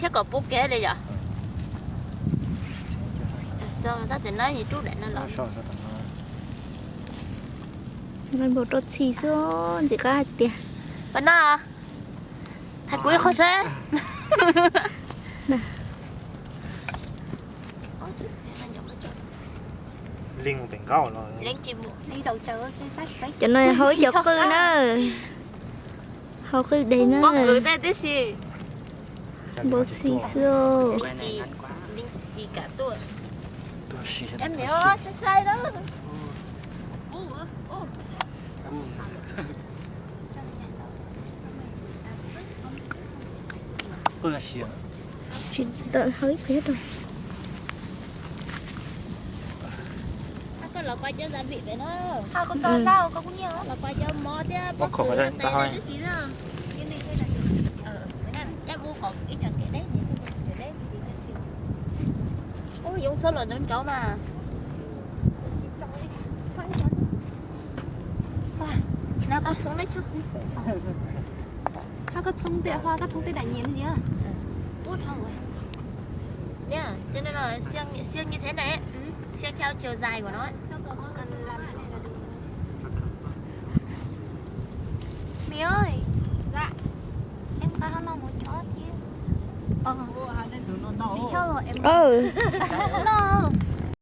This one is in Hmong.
Thiab kom pub kev li yom. Txog sab tim no yus rub daim no los. Npau rau txhim xwb, ntxim qab hais tias. Pab no, hais kuv ib qho seb. Cov no hau ib cov qwj na. Hau qwj deg na. Npau txhim xwb. Tsis tawm hau ib pliag rau. Koj los koj cov gia vị pem no. Los koj cov mov thiab pob kws teb tib si na. Ub, yoov txhob los nrov nrov mas. Nag koj txhoov lawm, koj txhoov tej, koj txhoov tej dam nyiam ntxiv. Siêng như thế này, siêng theo chiều dài của nó. Mì ơi, em có hai lon một chó chứ. Chị cho rồi em. Ờ. Nó.